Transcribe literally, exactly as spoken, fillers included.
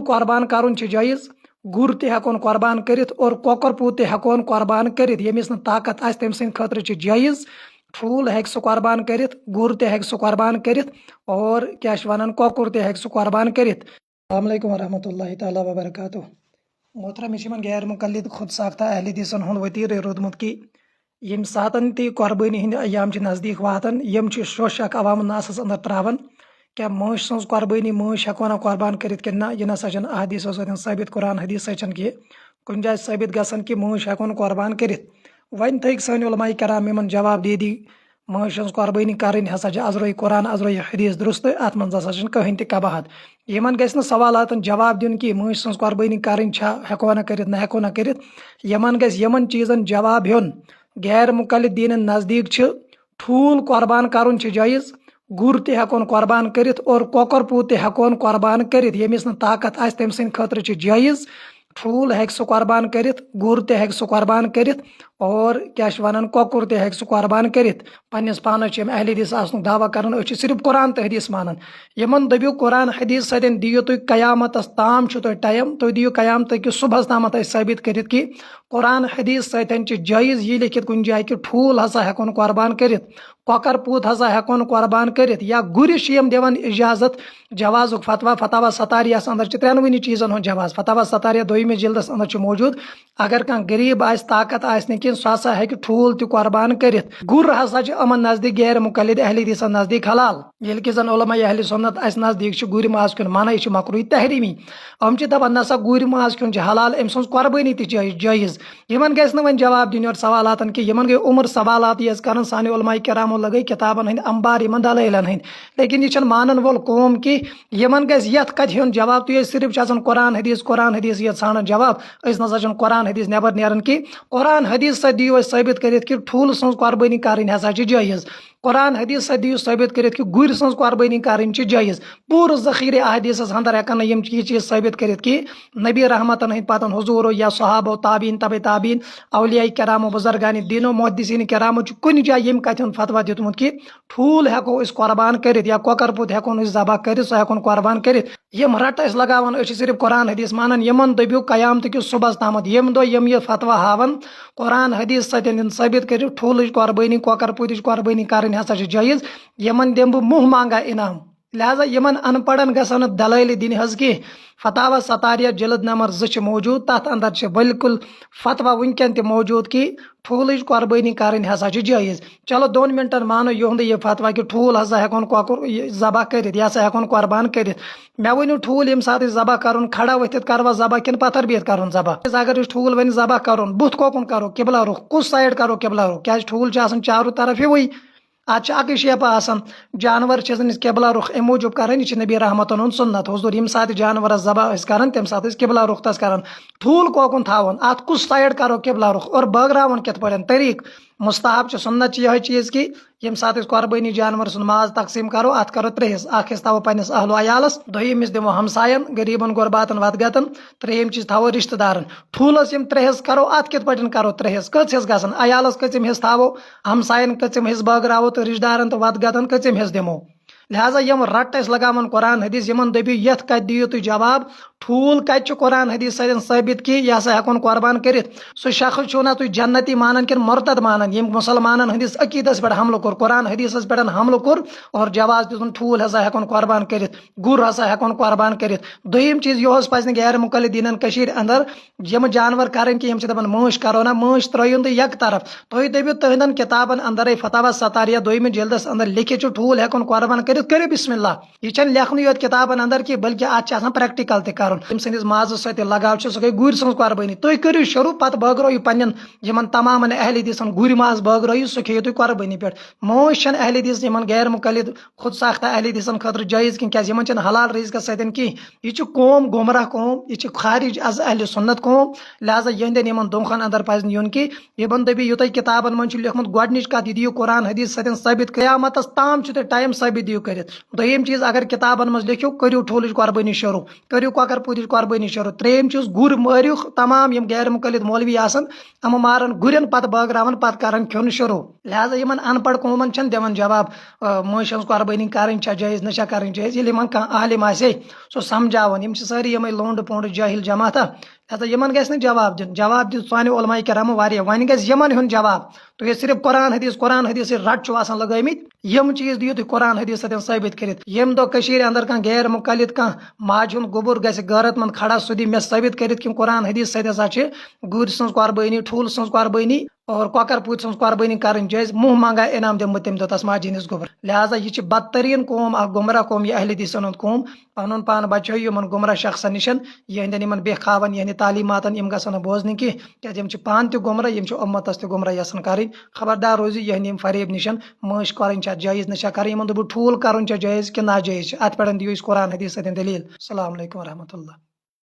قۄربان کرُن چھُ جٲیز، گُر تہِ ہٮ۪کون قۄربان کٔرِتھ اور کۄکر پوٗت تہِ ہٮ۪کون قۄربان کٔرِتھ۔ ییٚمِس نہٕ طاقت آسہِ، تٔمۍ سٕنٛدِ خٲطرٕ چھُ جٲیز، ٹھوٗل ہیٚکہِ سُہ قۄربان کٔرِتھ، گُر تہِ ہیٚکہِ سُہ قۄربان کٔرِتھ اور کیٛاہ چھِ وَنان، کۄکُر تہِ ہیٚکہِ سُہ قۄربان کٔرِتھ۔ السلام علیکم ورحمۃ اللہ تعالیٰ وبرکاتہ۔ محترم، یہِ چھِ یِمن غیر مقلد خود ساختہ اہل حدیثن ہُنٛد وتیرٕ روٗدمُت کہِ ییٚمہِ ساتن تہِ قۄربٲنی ہٕنٛدۍ ایام چھِ نزدیٖک واتان، یِم چھِ شوشہِ اکھ عوام الناسس اندر تراوان۔ کیٛاہ مٲنٛچھ سٕنٛز قۄربٲنی، مٲنٛچھ ہٮ۪کو نا قۄربان کٔرِتھ کِنہٕ نہ؟ یہِ نہ سا چھنہٕ احادیثو سۭتۍ ثٲبت، قرآن حدیث سۭتۍ چھنہٕ کینٛہہ کُنہِ جایہِ ثٲبت گژھان کہِ مٲنٛچھ ہٮ۪کو نہٕ قۄربان کٔرِتھ۔ وۄنۍ تھٲوِکھ سٲنۍ علماء کرام یِمن جواب دے دی، مٲنٛچھ ہٕنٛز قۄربٲنی کرٕنۍ ہسا چھِ ازروی قرآن، ازروی حدیث درست، اتھ منٛز ہسا چھنہٕ کٕہٕنۍ تہِ قباحت۔ یِمن گژھِ نہٕ سوالاتن جواب دیُن کہِ مٲنٛچھ سٕنٛز قۄربٲنی کرٕنۍ چھا، ہٮ۪کوا نہ کٔرِتھ، نہ ہٮ۪کو نہ کٔرِتھ۔ یِمن گژھِ یِمن چیٖزن جواب ہیوٚن۔ غیر مقلد دیٖنن نزدیٖک چھِ ٹھوٗل قۄربان کرُن چھُ جٲیز، گُر تہِ ہٮ۪کون قۄربان کٔرِتھ اور کۄکر پوٗت تہِ ہٮ۪کون قۄربان کٔرِتھ۔ ییٚمِس نہٕ طاقت آسہِ، تٔمۍ سٕنٛدِ خٲطرٕ چھُ جٲیز، ٹھوٗل ہیٚکہِ سُہ قۄربان کٔرِتھ، گُر تہِ ہیٚکہِ سُہ قۄربان کٔرِتھ اور کیٛاہ چھِ وَنان، کۄکُر تہِ ہیٚکہِ سُہ قۄربان کٔرِتھ۔ پننِس پانس چھِ یِم اہل حدیث آسنُک دعویٰ کران، أسۍ چھِ صرف قرآن تہٕ حدیث مانان۔ یِمن دٔپِو، قرآن حدیث سۭتۍ دِیِو تُہۍ، قیامتس تام چھُ تۄہہِ ٹایم، تُہۍ دِیِو قیامتٕکِس صبحس تامتھ اَسہِ ثٲبت کٔرِتھ کہِ قرآن حدیث سۭتۍ چھِ جٲیز یہِ لیکھِتھ کُنہِ جایہِ کہِ ٹھوٗل ہسا ہٮ۪کون قۄربان کٔرِتھ، کۄکر پوٗت ہسا ہٮ۪کون قۄربان کٔرِتھ، یا گُرِس چھِ یِم دِوان اجازت۔ جوازُک فتویٰ، فتاویٰ ستاریہس اندر چھِ ترٛٮ۪نوٕنی چیٖزن ہُنٛد جواز، فتاویٰ ستاریہ دوٚیمِس جلدس اندر چھُ موجود۔ اگر کانٛہہ غریٖب آسہِ، طاقت آسہِ نہٕ کینٛہہ، سُہ ہسا ہیٚکہِ ٹھوٗل تہِ قۄربان کٔرِتھ۔ گُر ہسا چھُ یِمن نزدیٖک، غیر مقلد اہل حدیثن نزدیٖک حلال۔ ییٚلہِ کہِ زن علماء اہل سنت اسہِ نزدیٖک چھِ گُرۍ ماز کھیوٚن منع، یہِ چھُ مکروہ تحریمی۔ یِم چھِ دپان، نسا، گُرۍ ماز کھیوٚن چھُ حلال، أمۍ سٕنٛز قۄربٲنی تہِ چھِ جٲیز۔ یِمن گژھِ نہٕ وۄنۍ جواب دیُن یورٕ سوالاتن کینٛہہ، یِمن گٔے عمر سوالات یٲژ کران، سانہِ علماء کرامو لگٲے کِتابن ہٕنٛدۍ انبار یِمن دلٲیلن ہٕنٛدۍ۔ لیکن یہِ چھنہٕ مانن وول قوم کینٛہہ، یِمن گژھِ یتھ کتھِ ہُنٛد جواب۔ تُہۍ ٲسۍ صرف چھِ آسان قرآن حدیث، قرآن حدیث یٲژ ژھانڈان جواب، أسۍ نسا چھِنہٕ قرآن حدیث نٮ۪بر نیران کینٛہہ۔ قرآن حدیث سۭتۍ دِیِو اَسہِ ثٲبت کٔرِتھ کہِ ٹھوٗلہٕ سٕنٛز قۄربٲنی کرٕنۍ ہسا چھِ جٲیز۔ قرآن حدیث سۭتۍ دِیِو ثٲبت کٔرِتھ کہِ گُرۍ سٕنٛز قۄربٲنی کرٕنۍ چھِ جٲیز۔ پوٗرٕ ذخیرِ احادیثس اندر ہٮ۪کن نہٕ یِم یہِ چیٖز ثٲبت کٔرِتھ کہِ نبی رحمتن ہٕنٛدۍ پتن حضوٗرو یا صحابو، تابعین، تبع تابعین، اولیاء کرامو، بزرگان دینو، محدثین کرامو چھُ کُنہِ جایہِ ییٚمہِ کتھِ ہُنٛد فتویٰ دیُتمُت کہِ ٹھوٗل ہٮ۪کو أسۍ قۄربان کٔرِتھ یا کۄکر پوٗت ہٮ۪کون أسۍ ذبح کٔرِتھ، سُہ ہٮ۪کون قۄربان کٔرِتھ۔ یِم رٹہٕ أسۍ لگاوان، أسۍ چھِ صرف قرآن حدیث مانان، یِمن دٔپِو قیامتہٕ کِس صبحس تامتھ، ییٚمہِ دۄہ یِم یہِ فتویٰ ہاوان، قرآن حدیث سۭتۍ یِن ثٲبت کٔرِو، ٹھوٗلٕچ قۄربٲنی، کۄکر پوٗتِچ قۄربٲنی کرٕنۍ ہسا چھِ جٲیز۔ یِمن دِمہٕ بہٕ منہ مانگا انعام۔ لہذا یِمن ان پڑھن گژھن نہٕ دلٲیلہٕ دِنہِ حظ کینٛہہ۔ فتاویٰ ستاریہ جلد نمبر زٕ چھِ موجود، تتھ اندر چھِ بالکل فتویٰ وٕنکٮ۪ن تہِ موجود کہِ ٹھوٗلٕچ قۄربٲنی کرٕنۍ ہسا چھِ جٲیز۔ چلو، دۄن منٹن مانو یِہُنٛدُے یہِ فتویٰ کہِ ٹھوٗل ہسا ہٮ۪کون کۄکُر یہِ ذبح کٔرِتھ، یہِ ہسا ہٮ۪کون قۄربان کٔرِتھ۔ مےٚ ؤنِو، ٹھوٗل ییٚمہِ ساتہٕ أسۍ ذبح کرون، کھڑا ؤتھِتھ کروا ذبح کِنہٕ پتھر بِہِتھ کرون ذبح؟ اگر أسۍ ٹھوٗل وۄنۍ ذبح کرون، بُتھ کوکُن کرو، قبلہ رُخ، کُس سایڈ کرو قبلہ رُخ؟ کیازِ ٹھوٗل چھُ آسان چارو طرف ہیوٗوٕے۔ اتھ چھِ اکٕے شیپہٕ آسان۔ جانور چھِ آسان أسۍ قبلہ رُخ امہِ موٗجوٗب کران، یہِ چھِ نبی رحمتن ہُنٛد سُنت۔ حضور ییٚمہِ ساتہٕ جانورس ذبح ٲسۍ کران، تمہِ ساتہٕ ٲسۍ قبلہ رُخ تس کران۔ ٹھوٗل کوکُن تھاوُن، اتھ کُس سایڈ کرو قبلہ رُخ اور بٲگراوُن کِتھ پٲٹھۍ؟ طریٖقہٕ، مستحب چھُ، سُنت چھُ یِہوٚے چیٖز کہِ ییٚمہِ ساتہٕ أسۍ قۄربٲنی جانور سُنٛد ماز تقسیٖم کرو، اتھ کرو ترٛےٚ حصہٕ۔ اکھ حصہٕ تھاوو پننِس اہل و عیالس، دوٚیِم حصہٕ دِمو ہمساین، غریٖبن غرباتن، وتگتن، ترٛیٚیِم چیٖز تھاوو رشتہٕ دارن۔ ٹھوٗلس یِم ترٛےٚ حصہٕ کرو، اتھ کِتھ پٲٹھۍ کرو ترٛےٚ حصہٕ؟ کٔژ حصہٕ گژھن؟ عیالس کٔژِم حصہٕ تھاوو، ہمساین کٔژِم حصہٕ بٲگراوو تہٕ رشتہٕ دارن تہٕ وتگتن کٔژِم حصہٕ دِمو؟ لہذا یِم رٹہٕ أسۍ لگاوان قرآن حدیث، یِمن دٔپِو، یتھ کتہِ دِیِو تُہۍ جواب؟ ٹھوٗل کتہِ چھُ قرآن حدیث سۭتۍ ثٲبت کہِ یہِ ہسا ہٮ۪کون قۄربان کٔرِتھ؟ سُہ شخص چھُو نا تُہۍ جنتی مانان کِنہٕ مرتد مانان، ییٚمۍ مسلمانن ہٕنٛدِس عقیدس پٮ۪ٹھ حملہٕ کوٚر، قرآن حدیثس پٮ۪ٹھ حملہٕ کوٚر اور جواز دِتُن، ٹھوٗل ہسا ہٮ۪کون قۄربان کٔرِتھ، گُر ہسا ہٮ۪کون قۄربان کٔرِتھ؟ دوٚیِم چیٖز، یِہُس پزِ نہٕ غیر مقلد دیٖنن کٔشیٖرِ اندر یِم جانور کرٕنۍ کہِ یِم چھِ دپان مٲنٛچھ کرو نا، مٲنٛچھ ترٲیِو نہٕ تُہۍ یک طرف۔ تُہۍ دٔپِو تُہنٛدٮ۪ن کِتابن اندرے، فتاویٰ ستاریہ دوٚیمہِ جلدس اندر لیکھِتھ چھُ، ٹھوٗل ہٮ۪کون قۄربان کٔرِتھ، کٔرِو بسم اللہ۔ یہِ چھَنہٕ لیکھنٕے یوت کِتابن اندر کہِ بلکہِ اتھ چھِ آسان پریکٹیکل تہِ کرُن۔ ییٚمہِ سٕنٛدِس مازس سۭتۍ لگاو چھُ، سُہ گٔے گُرۍ سٕنٛز قۄربٲنی۔ تُہۍ کٔرِو شروٗع، پتہٕ بٲگرٲیِو پننٮ۪ن یِمن تمامن اہل حدیثن گُرۍ ماز بٲگرٲیِو، سُہ کھیٚیِو تُہۍ قۄربٲنی پٮ۪ٹھ۔ مٲنٛچھ چھَنہٕ اہل حدیث یِمن غیر مقلد خود ساختہ اہل حدیثن خٲطرٕ جٲیز کینٛہہ، کیازِ یِمن چھَنہٕ حلال رزقس سۭتۍ کینٛہہ۔ یہِ چھِ قوم گمراہ قوم، یہِ چھِ خارج از اہل سنت قوم، لہذا یِہنٛدٮ۪ن یِمن دونکھن اندر پزِ نہٕ یُن کینٛہہ۔ یِمن دٔپِو، یہِ تۄہہِ کِتابن منٛز چھُ لیوٗکھمُت، گۄڈٕنِچ کتھ، یہِ دِیِو قرآن حدیث سۭتۍ ثٲبت، قیامتس تام چھُ تۄہہِ ٹایم، ثٲبت دِیِو کٔرِتھ۔ دوٚیِم چیٖز، اگر کِتابن منٛز لیکھِو، کٔرِو ٹھوٗلٕچ قۄربٲنی شروٗع، کٔرِو کۄکر پوٗتِچ قۄربٲنی شروٗع۔ ترٛیٚیِم چیٖز، گُرۍ مٲرِو تمام یِم غیر مُقلد مولوی آسن، یِمہٕ مارن گُرٮ۪ن، پتہٕ بٲگراون، پتہٕ کرن کھیوٚن شروٗع۔ لہذا یِمن ان پڑھ قومن چھنہٕ دِوان جواب، آ، مٲنٛشہِ ہٕنٛز قۄربٲنی کرٕنۍ چھا جٲیز، نہ چھا کرٕنۍ جٲیز۔ ییٚلہِ یِمن کانٛہہ عالم آسہِ ہے، سُہ سمجھاوان، یِم چھِ سٲری یِمے لونڈٕ پونڈٕ جٲہِل جماعتہ۔ لہذا یِمن گژھِ نہٕ جواب دیُن۔ جواب دیُت سانیو علماء کرامو واریاہ، وۄنۍ گژھِ یِمن ہُنٛد جواب۔ تُہۍ ییٚلہِ صرف قرآن حدیث، قرآن حدیث سۭتۍ رٹ چھِو آسان لگٲمٕتۍ، یِم چیٖز دِیِو تُہۍ قرآن حدیث سۭتۍ ثٲبت کٔرِتھ۔ ییٚمہِ دۄہ کٔشیٖرِ اندر کانٛہہ غیر مقلد، کانٛہہ ماجہِ ہُنٛد گوٚبُر گژھِ غیرت مند کھڑا، سُہ دِ مےٚ ثٲبت کٔرِتھ کہِ قرآن حدیث سۭتۍ ہسا چھِ گُرۍ سٕنٛز قۄربٲنی، ٹھوٗل سٕنٛز قۄربٲنی اور کۄکر پوٗتۍ سٕنٛز قۄربٲنی کرٕنۍ جٲیز، منٛگہٕ منٛگا انعام دِمہٕ بہٕ تَمہِ دۄہ تس ماجہِ ہٕنٛدِس گوٚبرس۔ لہذا یہِ چھِ بدترین قوم، اکھ گمراہ قوم، یہِ اہل حدیثن ہُنٛد قوم۔ پنُن پان بچٲیِو یِمن گمراہ شخصن نِشن، یِہنٛدٮ۪ن یِمن بے خوابن، یِہنٛدِ تعلیماتن، یِم گژھن نہٕ بوزنہِ کینٛہہ، کیازِ یِم چھِ پانہٕ تہِ گمراہ، یِم چھِ اُمتس تہِ گمراہ یژھان کرٕنۍ۔ خبردار روٗزِو یِہنٛدِ یِم فریب نِشن۔ مٲنٛشہِ کرٕنۍ چھا جٲیز، نہ چھا کرٕنۍ، یِمن دوٚپُو ٹھوٗل کرُن چھا جٲیز کِنہٕ ناجٲیز چھِ، اتھ پٮ۪ٹھ دِیِو أسۍ قرآن حدیث سۭتۍ دٔلیٖل۔ السلام علیکم ورحمۃ اللہ۔